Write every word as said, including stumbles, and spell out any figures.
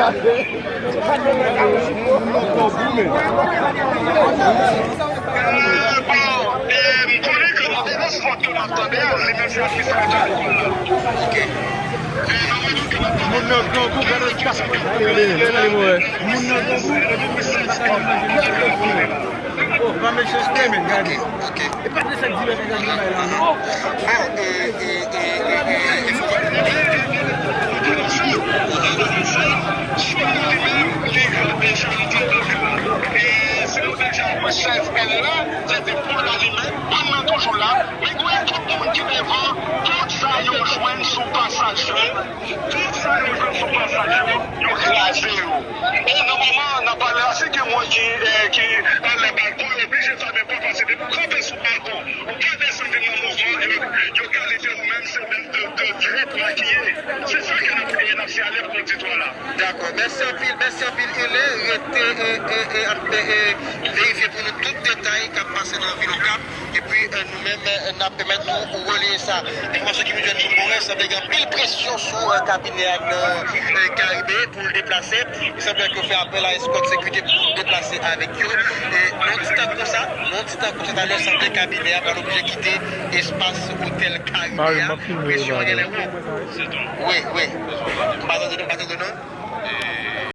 Moun nan grangou, gade yon kas. Moun nan grangou, epi misye sa gen manje. Bon, pa mechanste, men gade. E pa de sa k di bagay la, non. Chèf L la, sa te Pòl Alimè, bann nan toujou la, men goumen tout moun ki devan, tout sa yo jwenn sou pasaj yo, tout sa yo jwenn sou pasaj yo, yo kraze yo. E nòmalman, nan palè a, si gen moun ki, eh, ki anlè balkon, yo oblije fèmen pòt paske depi w kanpe sou balkon, ou pa desann vin nan mouvman, yo, yo kalifye ou menm se de, de, de trèt makiye. Se sa ke n ap, n ap siyale pou nou di twa la. Dakò. Mèsi anpil, mèsi anpil, Ule. Rete, e, e, e, ap, e, e, verifye pou nou tout detay k ap pase nan vil Okap. Epi, e, nou menm, e, n ap pèmèt nou releye sa. Enfòmasyon ki vin jwenn nou, Moren, sanble gen anpil presyon sou, e, kabinè a nan, e, Karibe pou l deplase. Li sanble ke yo fè apèl a eskòt sekirite pou deplase avèk yo. E nan yon ti tan konsa, nan yon ti tan konsa, talè sanble kabinè a pral oblije kite espas otèl Karibe a. Presyon an genlè wo. Wi, wi. M pa tande non, m pa tande non.